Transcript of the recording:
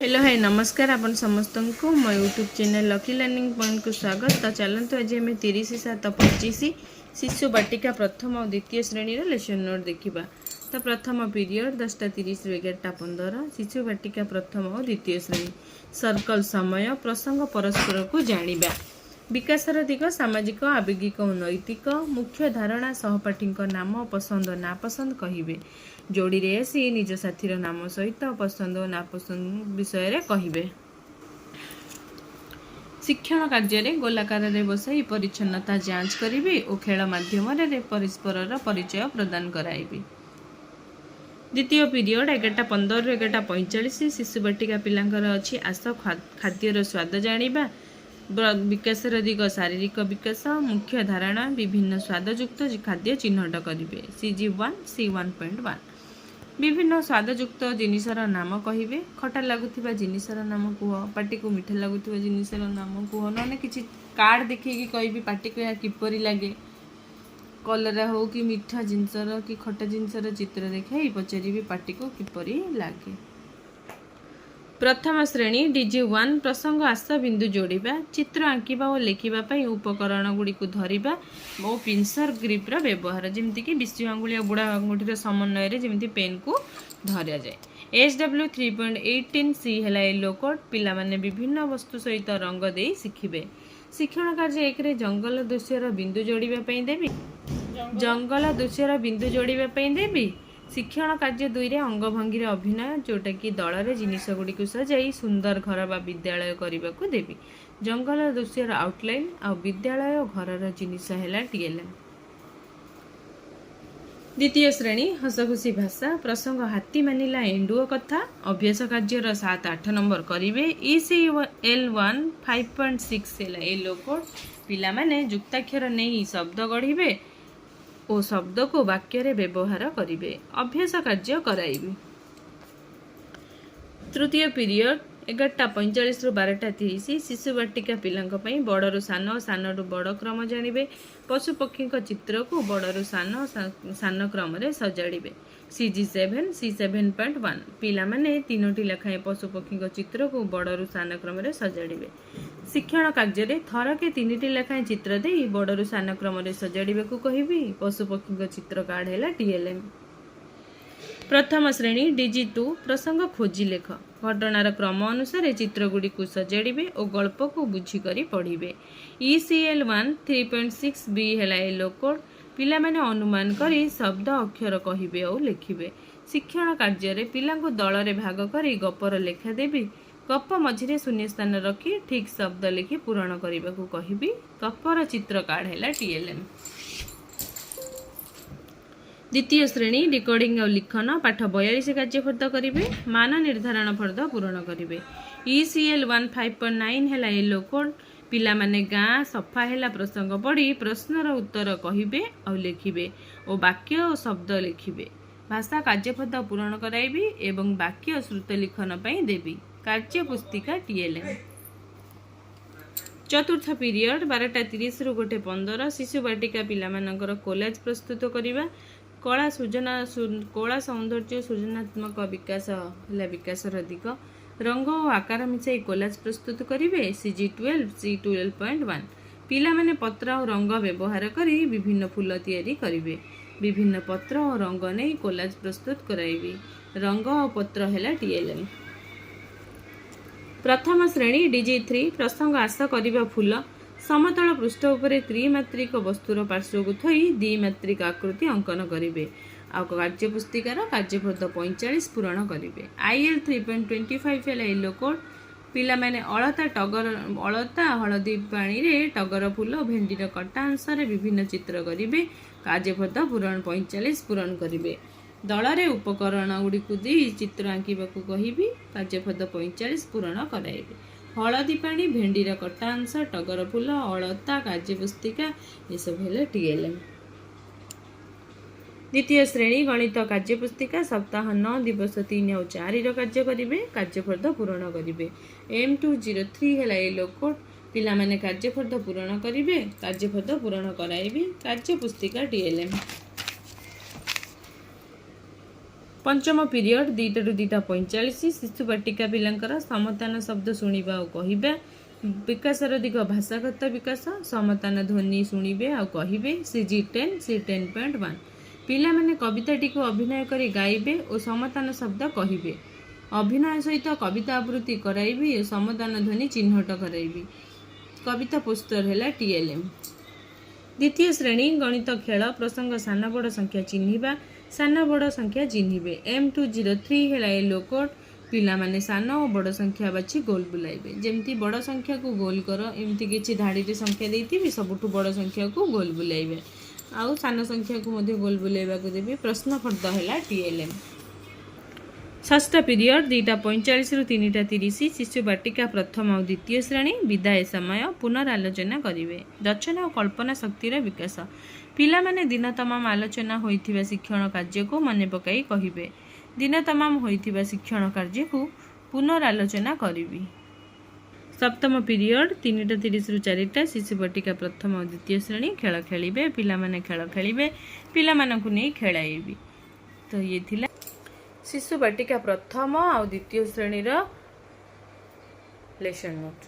Hello high, ନମସ୍କାର। ଆପଣ ସମସ୍ତଙ୍କୁ ମୋ ୟୁଟ୍ୟୁବ୍ ଚ୍ୟାନେଲ୍ ଲକି ଲର୍ଣ୍ଣିଂ ପଏଣ୍ଟକୁ ସ୍ୱାଗତ। ତ ଚାଲନ୍ତୁ, ଆଜି ଆମେ 30/7/25 ଶିଶୁ ବାଟିକା ପ୍ରଥମ ଓ ଦ୍ୱିତୀୟ ଶ୍ରେଣୀର ଲେସନ୍ ନୋଟ୍ ଦେଖିବା। ତ ପ୍ରଥମ ପିରିୟଡ଼ 10ଟା 30ରୁ 11ଟା 15, ଶିଶୁ ବାଟିକା ପ୍ରଥମ ଓ ଦ୍ୱିତୀୟ ଶ୍ରେଣୀ। ସର୍କଲ ସମୟ, ପ୍ରସଙ୍ଗ ପରସ୍ପରକୁ ଜାଣିବା। ବିକାଶର ଦିଗ ସାମାଜିକ, ଆବେଗିକ ଓ ନୈତିକ। ମୁଖ୍ୟ ଧାରଣା ସହପାଠୀଙ୍କ ନାମ, ପସନ୍ଦ ଓ ନାପସନ୍ଦ କହିବେ। ଯୋଡ଼ିରେ ଆସି ନିଜ ସାଥୀର ନାମ ସହିତ ପସନ୍ଦ ଓ ନାପସନ୍ଦ ବିଷୟରେ କହିବେ। ଶିକ୍ଷଣ କାର୍ଯ୍ୟରେ ଗୋଲାକାରରେ ବସାଇ ପରିଚ୍ଛନ୍ନତା ଯାଞ୍ଚ କରିବି ଓ ଖେଳ ମାଧ୍ୟମରେ ପରସ୍ପରର ପରିଚୟ ପ୍ରଦାନ କରାଇବି। ଦ୍ୱିତୀୟ ପିରିୟଡ଼ 11ଟା 15ରୁ 11ଟା 45, ଶିଶୁ ବାଟିକା ପିଲାଙ୍କର ଅଛି ଆସ ଖାଦ୍ୟର ସ୍ୱାଦ ଜାଣିବା। ବିକାଶର ଦିଗ ଶାରୀରିକ ବିକାଶ। ମୁଖ୍ୟ ଧାରଣା ବିଭିନ୍ନ ସ୍ୱାଦଯୁକ୍ତ ଖାଦ୍ୟ ଚିହ୍ନଟ କରିବେ। CG 1 C 1.1। ବିଭିନ୍ନ ସ୍ୱାଦଯୁକ୍ତ ଜିନିଷର ନାମ କହିବେ। ଖଟା ଲାଗୁଥିବା ଜିନିଷର ନାମ କୁହ, ପାଟିକୁ ମିଠା ଲାଗୁଥିବା ଜିନିଷର ନାମ କୁହ। ନହେଲେ କିଛି କାର୍ଡ଼ ଦେଖେଇକି କହିବି ପାଟିକୁ ଏହା କିପରି ଲାଗେ। କଲରା ହଉ କି ମିଠା ଜିନିଷର କି ଖଟା ଜିନିଷର ଚିତ୍ର ଦେଖାଇ ପଚାରିବି ପାଟିକୁ କିପରି ଲାଗେ। ପ୍ରଥମ ଶ୍ରେଣୀ ଡିଜି 1, ପ୍ରସଙ୍ଗ ଆସ ବିନ୍ଦୁ ଯୋଡ଼ିବା। ଚିତ୍ର ଆଙ୍କିବା ଓ ଲେଖିବା ପାଇଁ ଉପକରଣ ଗୁଡ଼ିକୁ ଧରିବା ଓ ପିନ୍ସର ଗ୍ରିପ୍ର ବ୍ୟବହାର, ଯେମିତିକି ବିଶୁ ଆଙ୍ଗୁଳି ଆଉ ବୁଢ଼ା ଆଙ୍ଗୁଠିର ସମନ୍ୱୟରେ ଯେମିତି ପେନ୍କୁ ଧରାଯାଏ। SW 3.18 C ହେଲା ୟେଲୋ କୋଡ୍। ପିଲାମାନେ ବିଭିନ୍ନ ବସ୍ତୁ ସହିତ ରଙ୍ଗ ଦେଇ ଶିଖିବେ। ଶିକ୍ଷଣ କାର୍ଯ୍ୟ ଏକରେ ଜଙ୍ଗଲ ଦୃଶ୍ୟର ବିନ୍ଦୁ ଯୋଡ଼ିବା ପାଇଁ ଦେବି। ଜଙ୍ଗଲ ଦୃଶ୍ୟର ବିନ୍ଦୁ ଯୋଡ଼ିବା ପାଇଁ ଦେବି। ଶିକ୍ଷଣ କାର୍ଯ୍ୟ ଦୁଇରେ ଅଙ୍ଗଭଙ୍ଗୀର ଅଭିନୟ, ଯେଉଁଟାକି ଦଳରେ ଜିନିଷ ଗୁଡ଼ିକୁ ସଜାଇ ସୁନ୍ଦର ଘର ବା ବିଦ୍ୟାଳୟ କରିବାକୁ ଦେବି। ଜଙ୍ଗଲ ଦୃଶ୍ୟର ଆଉଟଲାଇନ୍ ଆଉ ବିଦ୍ୟାଳୟ ଓ ଘରର ଜିନିଷ ହେଲା ଟିଏଲ୍ଏମ୍। ଦ୍ୱିତୀୟ ଶ୍ରେଣୀ ହସଖୁସି ଭାଷା, ପ୍ରସଙ୍ଗ ହାତୀ ମାନିଲା ଏଣ୍ଡୁଅ କଥା। ଅଭ୍ୟାସ କାର୍ଯ୍ୟର 7 8 ନମ୍ବର କରିବେ। ECL 1 5.6 ହେଲା ୟେଲୋ କୋଡ୍। ପିଲାମାନେ ଯୁକ୍ତାକ୍ଷର ନେଇ ଶବ୍ଦ ଗଢ଼ିବେ ଓ ଶବ୍ଦକୁ ବାକ୍ୟରେ ବ୍ୟବହାର କରିବେ। ଅଭ୍ୟାସ କାର୍ଯ୍ୟ କରାଇବି। ତୃତୀୟ ପିରିୟଡ଼ 11ଟା 45ରୁ 12ଟା 30, ଶିଶୁ ବାଟିକା ପିଲାଙ୍କ ପାଇଁ ବଡ଼ରୁ ସାନ, ସାନରୁ ବଡ଼ କ୍ରମ ଜାଣିବେ। ପଶୁପକ୍ଷୀଙ୍କ ଚିତ୍ରକୁ ବଡ଼ରୁ ସାନ, ସାନ କ୍ରମରେ ସଜାଡ଼ିବେ। CG 7 C 7.1। ପିଲାମାନେ ତିନୋଟି ଲେଖାଏଁ ପଶୁପକ୍ଷୀଙ୍କ ଚିତ୍ରକୁ ବଡ଼ରୁ ସାନ କ୍ରମରେ ସଜାଡ଼ିବେ। ଶିକ୍ଷଣ କାର୍ଯ୍ୟରେ ଥରକେ ତିନିଟି ଲେଖାଏଁ ଚିତ୍ର ଦେଇ ବଡ଼ରୁ ସାନ କ୍ରମରେ ସଜାଡ଼ିବାକୁ କହିବି। ପଶୁପକ୍ଷୀଙ୍କ ଚିତ୍ର କାର୍ଡ଼ ହେଲା ଟିଏଲ୍ଏମ୍। ପ୍ରଥମ ଶ୍ରେଣୀ ଡିଜି 2, ପ୍ରସଙ୍ଗ ଖୋଜି ଲେଖ। ଘଟଣାର କ୍ରମ ଅନୁସାରେ ଚିତ୍ରଗୁଡ଼ିକୁ ସଜାଡ଼ିବେ ଓ ଗଳ୍ପକୁ ବୁଝିକରି ପଢ଼ିବେ। ECL 1 3.6 B ହେଲା ୟେଲୋ କୋଡ୍। ପିଲାମାନେ ଅନୁମାନ କରି ଶବ୍ଦ ଅକ୍ଷର କହିବେ ଆଉ ଲେଖିବେ। ଶିକ୍ଷଣ କାର୍ଯ୍ୟରେ ପିଲାଙ୍କୁ ଦଳରେ ଭାଗ କରି ଗପର ଲେଖା ଦେବି। ଗପ ମଝିରେ ଶୂନ୍ୟସ୍ଥାନ ରଖି ଠିକ୍ ଶବ୍ଦ ଲେଖି ପୂରଣ କରିବାକୁ କହିବି। ଗପର ଚିତ୍ର କାର୍ଡ଼ ହେଲା ଟିଏଲ୍ଏମ୍। ଦ୍ୱିତୀୟ ଶ୍ରେଣୀ ରେକର୍ଡିଂ ଆଉ ଲିଖନ, ପାଠ 42 କାର୍ଯ୍ୟଫର୍ଦ୍ଦ କରିବେ। ମାନ ନିର୍ଦ୍ଧାରଣ ଫର୍ଦ୍ଦ ପୂରଣ କରିବେ। ECL 1 5.9 ହେଲା ୟେଲୋ କୋଡ୍। ପିଲାମାନେ ଗାଁ ସଫା ହେଲା ପ୍ରସଙ୍ଗ ପଢ଼ି ପ୍ରଶ୍ନର ଉତ୍ତର କହିବେ ଆଉ ଲେଖିବେ ଓ ବାକ୍ୟ ଓ ଶବ୍ଦ ଲେଖିବେ। ଭାଷା କାର୍ଯ୍ୟଫର୍ଦ୍ଦ ପୂରଣ କରାଇବି ଏବଂ ବାକ୍ୟ ଶ୍ରୁତ ଲିଖନ ପାଇଁ ଦେବି। କାର୍ଯ୍ୟ ପୁସ୍ତିକା ଟିଏଲ୍ଏମ୍। ଚତୁର୍ଥ ପିରିୟଡ଼ 12ଟା 30ରୁ 1:15, ଶିଶୁ ବାଟିକା ପିଲାମାନଙ୍କର କୋଲାଜ ପ୍ରସ୍ତୁତ କରିବା। କଳା ସୃଜନା, କଳା ସୌନ୍ଦର୍ଯ୍ୟ ସୃଜନାତ୍ମକ ବିକାଶ ହେଲା ବିକାଶର ଦିଗ। ରଙ୍ଗ ଓ ଆକାର ମିଶାଇ କୋଲାଜ ପ୍ରସ୍ତୁତ କରିବେ। CG 12 C 12.1। ପିଲାମାନେ ପତ୍ର ଆଉ ରଙ୍ଗ ବ୍ୟବହାର କରି ବିଭିନ୍ନ ଫୁଲ ତିଆରି କରିବେ। ବିଭିନ୍ନ ପତ୍ର ଓ ରଙ୍ଗ ନେଇ କୋଲାଜ ପ୍ରସ୍ତୁତ କରାଇବି। ରଙ୍ଗ ଓ ପତ୍ର ହେଲା ଟିଏଲ୍ଏମ୍। ପ୍ରଥମ ଶ୍ରେଣୀ ଡିଜି 3, ପ୍ରସଙ୍ଗ ଆସ କରିବା ଫୁଲ। ସମତଳ ପୃଷ୍ଠ ଉପରେ ତ୍ରିମାତ୍ରିକ ବସ୍ତୁର ପାର୍ଶ୍ୱକୁ ଥୋଇ ଦ୍ୱିମାତ୍ରିକ ଆକୃତି ଅଙ୍କନ କରିବେ ଆଉ କାର୍ଯ୍ୟ ପୁସ୍ତିକାର କାର୍ଯ୍ୟଫର୍ଦ୍ଦ 45 ପୂରଣ କରିବେ। IL 3.25 ହେଲା ୟେଲୋ କୋଡ୍। ପିଲାମାନେ ଅଳତା, ଟଗର, ଅଳତା, ହଳଦୀ ପାଣିରେ ଟଗର ଫୁଲ, ଭେଣ୍ଡିର କଟା ଅଂଶରେ ବିଭିନ୍ନ ଚିତ୍ର କରିବେ। କାର୍ଯ୍ୟଫର୍ଦ୍ଦ ପୂରଣ 45 ପୂରଣ କରିବେ। ଦଳରେ ଉପକରଣ ଗୁଡ଼ିକୁ ଦେଇ ଚିତ୍ର ଆଙ୍କିବାକୁ କହିବି। କାର୍ଯ୍ୟଫର୍ଦ୍ଦ 45 ପୂରଣ କରାଇବେ। ହଳଦୀ ପାଣି, ଭେଣ୍ଡିର କଟା ଅଂଶ, ଟଗର ଫୁଲ, ଅଳତା, କାର୍ଯ୍ୟପୁସ୍ତିକା ଏସବୁ ହେଲା ଟିଏଲ୍ଏମ୍। ଦ୍ୱିତୀୟ ଶ୍ରେଣୀ ଗଣିତ କାର୍ଯ୍ୟପୁସ୍ତିକା ସପ୍ତାହ 9, ଦିବସ 3 ଆଉ 4ର କାର୍ଯ୍ୟ କରିବେ। କାର୍ଯ୍ୟଫର୍ଦ୍ଦ ପୂରଣ କରିବେ। M 203 ହେଲା ୟେଲୋ କୋଡ୍। ପିଲାମାନେ କାର୍ଯ୍ୟଫର୍ଦ୍ଦ ପୂରଣ କରିବେ। କାର୍ଯ୍ୟଫର୍ଦ୍ଦ ପୂରଣ କରାଇବି। କାର୍ଯ୍ୟପୁସ୍ତିକା ଟିଏଲ୍ଏମ୍। ପଞ୍ଚମ ପିରିୟଡ଼ 2ଟାରୁ 2ଟା 45, ଶିଶୁ ବାଟିକା ପିଲାଙ୍କର ସମତାନ ଶବ୍ଦ ଶୁଣିବା ଆଉ କହିବା। ବିକାଶର ଦିଗ ଭାଷାଗତ ବିକାଶ। ସମତାନ ଧ୍ୱନି ଶୁଣିବେ ଆଉ କହିବେ। CG 10, C10.1। ପିଲାମାନେ କବିତାଟିକୁ ଅଭିନୟ କରି ଗାଇବେ ଓ ସମତାନ ଶବ୍ଦ କହିବେ। ଅଭିନୟ ସହିତ କବିତା ଆବୃତ୍ତି କରାଇବି ଓ ସମତାନ ଧ୍ୱନି ଚିହ୍ନଟ କରାଇବି। କବିତା ପୋଷ୍ଟର ହେଲା ଟିଏଲ୍ଏମ୍। ଦ୍ୱିତୀୟ ଶ୍ରେଣୀ ଗଣିତ ଖେଳ ପ୍ରସଙ୍ଗ ସାନ ବଡ଼ ସଂଖ୍ୟା ଚିହ୍ନିବା। ସାନ ବଡ଼ ସଂଖ୍ୟା ଚିହ୍ନିବେ। M203 ହେଲା ୟେଲୋ କୋଡ୍। ପିଲାମାନେ ସାନ ଓ ବଡ଼ ସଂଖ୍ୟା ବାଛି ଗୋଲ ବୁଲାଇବେ। ଯେମିତି ବଡ଼ ସଂଖ୍ୟାକୁ ଗୋଲ କର, ଏମିତି କିଛି ଧାଡ଼ିରେ ସଂଖ୍ୟା ଦେଇଥିବି, ସବୁଠୁ ବଡ଼ ସଂଖ୍ୟାକୁ ଗୋଲ ବୁଲାଇବେ ଆଉ ସାନ ସଂଖ୍ୟାକୁ ମଧ୍ୟ ଗୋଲ ବୁଲାଇବାକୁ ଦେବି। ପ୍ରଶ୍ନ ଫର୍ଦ୍ଦ ହେଲା ଟିଏଲ୍ଏମ୍। ଷଷ୍ଠ ପିରିୟଡ଼ 2ଟା 45ରୁ 3ଟା 30, ଶିଶୁ ବାଟିକା ପ୍ରଥମ ଆଉ ଦ୍ୱିତୀୟ ଶ୍ରେଣୀ। ବିଦାୟ ସମୟ ପୁନରାଲୋଚନା କରିବେ। ରଚନା ଓ କଳ୍ପନା ଶକ୍ତିର ବିକାଶ। ପିଲାମାନେ ଦିନ ତମାମ ଆଲୋଚନା ହୋଇଥିବା ଶିକ୍ଷଣ କାର୍ଯ୍ୟକୁ ମନେ ପକାଇ କହିବେ। ଦିନ ତମାମ ହୋଇଥିବା ଶିକ୍ଷଣ କାର୍ଯ୍ୟକୁ ପୁନରାଲୋଚନା କରିବି। ସପ୍ତମ ପିରିୟଡ଼ 3ଟା 30ରୁ 4ଟା, ଶିଶୁ ବାଟିକା ପ୍ରଥମ ଓ ଦ୍ୱିତୀୟ ଶ୍ରେଣୀ। ଖେଳ ଖେଳିବେ। ପିଲାମାନେ ଖେଳ ଖେଳିବେ, ପିଲାମାନଙ୍କୁ ନେଇ ଖେଳାଇବି। ତ ଇଏ ଥିଲା ଶିଶୁ ବାଟିକା ପ୍ରଥମ ଆଉ ଦ୍ୱିତୀୟ ଶ୍ରେଣୀର ଲେସନ୍ ନୋଟ୍।